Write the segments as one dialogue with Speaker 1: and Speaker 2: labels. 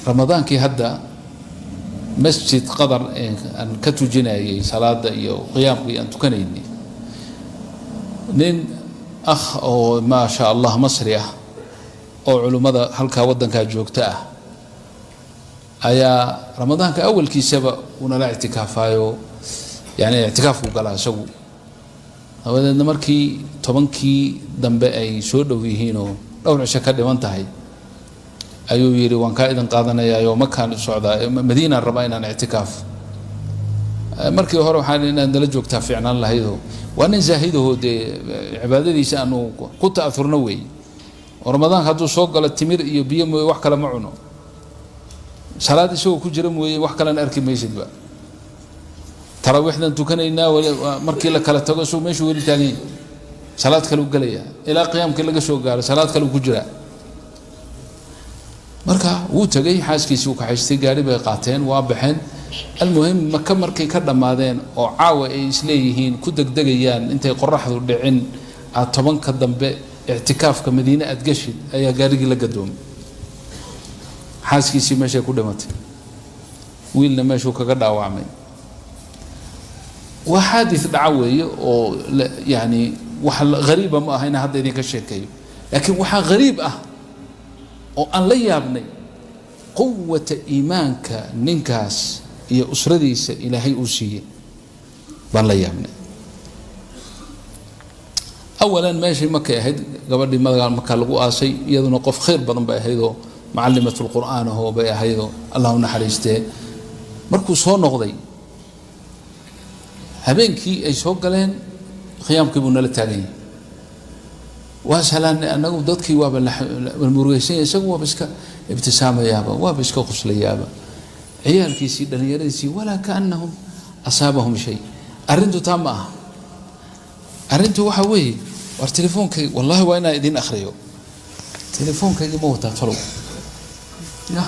Speaker 1: Ramadaankii hadda masjid Qadar aan ka tujinayay salaada iyo qiyaamkii aan tukanaynay, nin akh oo maa sha Allah Masri ah oo culimmada halkaa waddankaa joogta ah ayaa Ramadaanka awalkiisaba uunala ictikaafaayo, yani ictikaafku galaa isagu. Dabadeedna markii 10kii dambe ay soo dhow yihiinoo dhowr cisho ka dhiman tahay ayuu yidhi, waan kaa idin qaadanayaayo, Makaan u socdaa, Madiinaan rabaa inaan ictikaaf. Markii hore waxaan inaad nala joogtaa fiicnaan lahaydoo, waa nin zaahidahoo dee cibaadadiisa aanu ku ta'aurno weey, oo Ramadaanka hadduu soo galo timir iyo biyo mooye wax kale ma cuno, salaad isagoo ku jira mooye wax kalena arki maysidba. Taraawiixdan tukanaynaa, markii la kala tago isagoo meeshuu weli taagan yahay, salaad kale u gelayaa, ilaa qiyaamkii laga soo gaaro salaad kale uu ku jiraa. Marka wuu tegey, xaaskiisii uu kaxaystay, gaari bay qaateen, waa baxeen. Almuhim, Maka markay ka dhammaadeen oo caawa ay isleeyihiin ku degdegayaan intay qoraxdu dhicin aad 10ka dambe ictikaafka Madiine aad geshid, ayaa gaarigii la gadoomay. Xaaskiisii meeshay ku dhimatay, wiilna meeshuu kaga dhaawacmay. Waa xaadith dhaca weeye oo yani wax hariiba ma aha inaan hadda idinka sheekeeyo, laakiin waxaa hariib ah oo aan la yaabnay quwata iimaanka ninkaas iyo usradiisa Ilaahay uu siiyey baan la yaabnay. Awalan, meeshii markay ahayd gabadhii magaa markaa lagu aasay, iyaduna qof khayr badan bay ahaydoo macalimat lqur'aan ahoo bay ahaydoo, Allah u naxariistee. Markuu soo noqday habeenkii ay soo galeen, khiyaamkii buu nala taagan yahay. Waa salaanay annagu, dadkii waaba la murugaysan yahay, isagu waaba iska ibtisaamayaaba, waaba iska qoslayaaba. Ciyaalkiisii, dhallinyaradiisii, walaa kaanahum asaabahum shay. Arrintu taa ma aha. Arrintu waxa weeye, war telefoonkayga, wallahi waa inaan idin akhriyo, telefoonkayga ma wataa talow? Ya,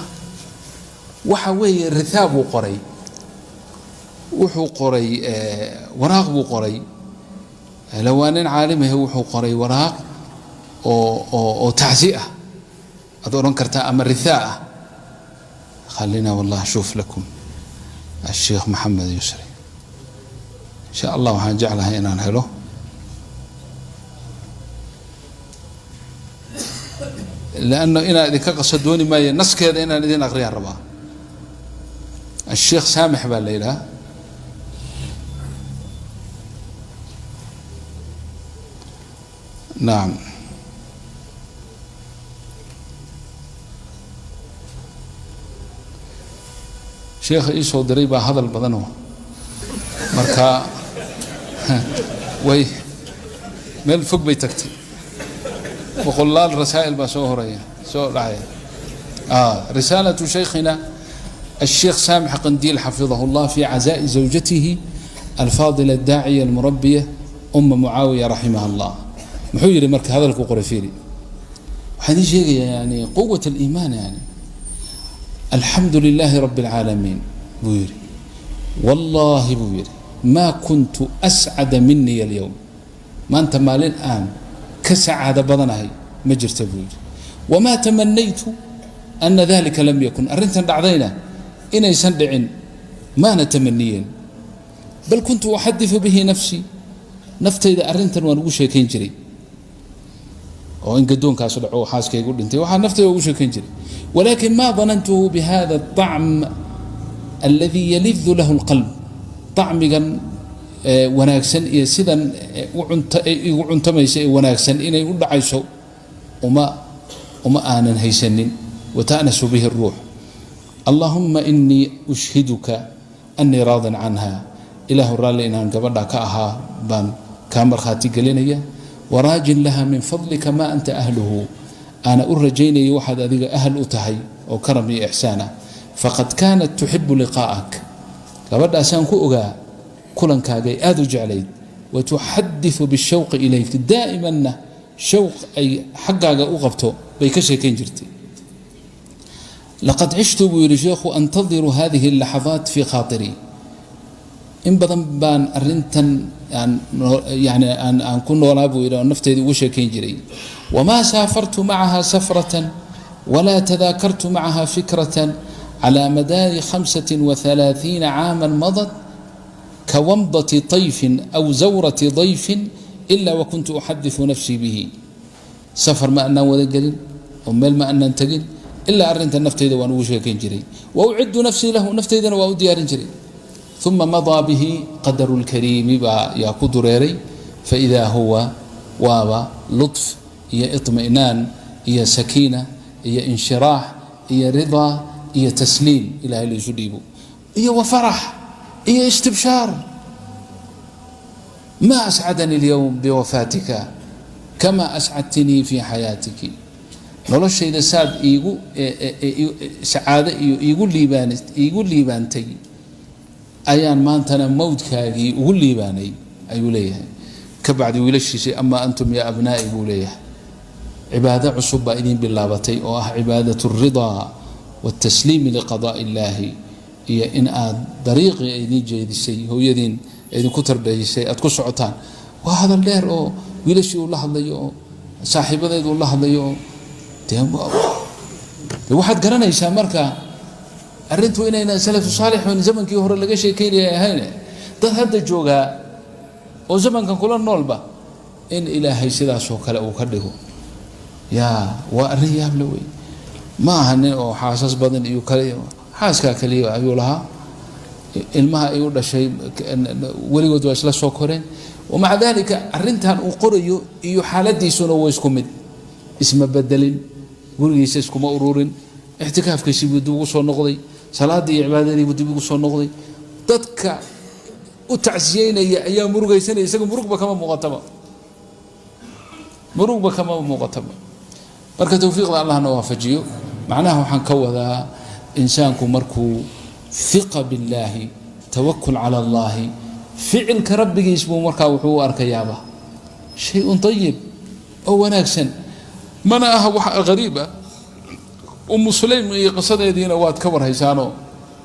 Speaker 1: waxa weeye rithaa buu qoray, wuxuu qoray waraaq buu qoray. Waa nin caalimahe, wuxuu qoray waraaq oo tacsi ah aad odhan kartaa ama rithaa ah. Khalina wallah shuuf lakum الشheekh Maxamed Yusri, in sha Allah waxaan jeclahay inaan helo, lanno inaan idinka qaso dooni maayo, naskeeda inaan idin aqriyaan rabaa. الشheekh Saamix baa la yidhaha. Nacam, sheekha ii soo diray baa hadal badanoo, marka way meel fog bay tagtay, boqolaal rasaa'il baa soo horaya soo dhacaya. Risaalatu shaykhina الشheekh سامح قنديل حفظه الله في عزاء زوجته الفاضلة الداعية المربية أم معاوية رحمها الله. Muxuu yidhi marka hadalku qoray? Fiiri, waxaan idin sheegayaa yani quwat aliimaan. Yani alxamdu lilahi rabbi alcaalamiin buu yidhi, wallahi buu yidhi, maa kuntu ascada mini alyowm, maanta maalin aan ka sacaado badanahay ma jirta buu yidhi. Wamaa tamanaytu ana dalika lam yakun, arrintan dhacdayna inaysan dhicin maana tamaniyeen. Bal kuntu uxadiثu bihi nafsii, naftayda arrintan waan ugu sheekayn jiray, oo in gadoonkaas dhaco xaaskaygu dhintay waxaa naftayda ugu sheekayn jiray. Walakin ma danantuhu bihada الطacm aladi yalidu lahu اlqalb, طacmigan wanaagsan iyo sidan igu cuntamaysa ee wanaagsan inay u dhacayso uma aanan haysanin. Wata'nasu bihi الruux. Allahuma inii ushhiduka anii raadin canha, ilaahu raalli inaan gabadha ka ahaa baan kaa markhaati gelinaya. Waraajin laha min fadlika maa anta ahluhu, aana u rajaynaya waxaad adiga ahl u tahay oo karam iyo ixsaan ah. Faqad kaanat tuxibu liqaa'ak, gabadhaasaan ku ogaa kulankaagay aada u jeclayd. Watuxadiثu bishawqi ilayk daa'imanna, shawq ay xaggaaga u qabto bay ka sheekayn jirtay. Laqad cishtu buu yidhi sheekhu antadiru hadihi اlaxadaat fii khaatirii, in badan baan arintan yani aan ku noolaa buu yidhi oo nafteyda ugu sheekayn jiray. Wamaa saafartu macaha safratan walaa tadaakartu macaha fikratan. Calaa madaari 35 caaman madat kawamdati tayfin aw zawrati dayfin ila wakuntu uxadiثu nafsii bihi. Safar ma anaan wada gelin oo meel ma anaan tegin ilaa arrinta nafteyda waan ugu sheekayn jiray. Wa uciddu nafsii lahu, nafteydana waa u diyaarin jiray. Uma madaa bihi qadaru lkariimi baa yaa ku dureeray, faidaa huwa waaba luطf iyo iطmi'naan iyo sakiina iyo inshiraax iyo ridaa iyo tasliim ilahay la isu dhiibo iyo wa farax iyo istibshaar. Ma ascadani اlyowm biwafaatika kama ascadtinii fi xayaatiki. Noloshayda saad iigu sacaado iyo iigu liibaantay ayaan maantana mowdkaagii ugu liibaanay, ayuu leeyahay. Ka bacdi wiilashiisii, ama antum ya abnaa'i, buu leeyahay, cibaado cusub baa idiin bilaabatay oo ah cibaadat alridaa waltasliimi liqadaa'i illaahi, iyo in aad dariiqii ay idiin jeedisay hooyadiin idinku tarbeeysay aad ku socotaan. Waa hadal dheer oo wiilashii uu la hadlayo oo saaxiibadeed uu la hadlayo oo dee waxaad garanaysaa marka arrintu inayna salafu saalixun zamankii hore laga sheekeynaya ahayne, dad hadda joogaa oo zamankan kula noolba in Ilaahay sidaasoo kale uu ka dhigo. Yaa, waa arrin yaable wey. Ma aha nin oo xaasas badan iyo kale, xaaskaa keliya ayuu lahaa. Ilmaha ay u dhashay weligood waa isla soo koreen. Wamaca dalika arrintan uu qorayo iyo xaaladiisuna waa isku mid, isma bedelin, gurigiisa iskuma ururin, ictikaafkiisii buu dib ugu soo noqday, salaaddii iyo cibaadadii buu dib ugu soo noqday. Dadka u tacsiyeynaya ayaa murugaysanaya, isaga murugba kama muuqataba, murugba kama muuqataba. Marka towfiiqda Allahna waafajiyo. Macnaha waxaan ka wadaa, insaanku markuu hiqa billaahi, tawakul cala Allahi, ficilka rabbigiis buu markaa wuxuu u arkayaaba shay-un ayib oo wanaagsan. Mana aha wax hariib ah. Umu Sulaym iyo qisadeediina waad ka warhaysaanoo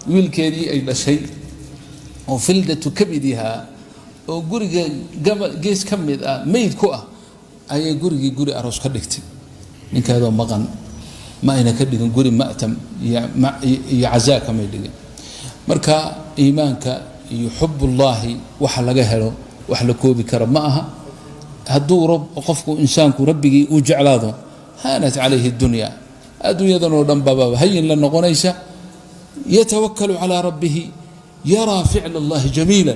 Speaker 1: wiilkeedii ay dhashay oo fildatu kabidihaa oo guriga gaba gees ka mid ah meyd ku ah ayay gurigii guri aroos ka dhigtay. Ninkeedoo maqan ma ayna ka dhigin guri ma'tam iyo cazaa kamay dhigin. Marka iimaanka iyo xubullaahi waxa laga helo wax la koobi kara ma aha. Hadduu qofku insaanku rabbigii uu jeclaado, haanat calayhi dunya, adduunyadan oo dhan baba hayin la noqonaysa. Yatawakalu calaa rabbihi, yaraa ficla Allahi jamiila,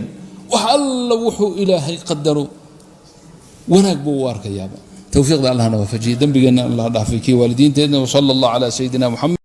Speaker 1: wax alla wuxuu Ilaahay qadaro wanaag buu u arkayaaba. Towfiiqda Allahna waafajiyay, dembigeenna Allah dhaafay, kii waalidiinteedna. Wsala Allah calaa sayidina Muxamed.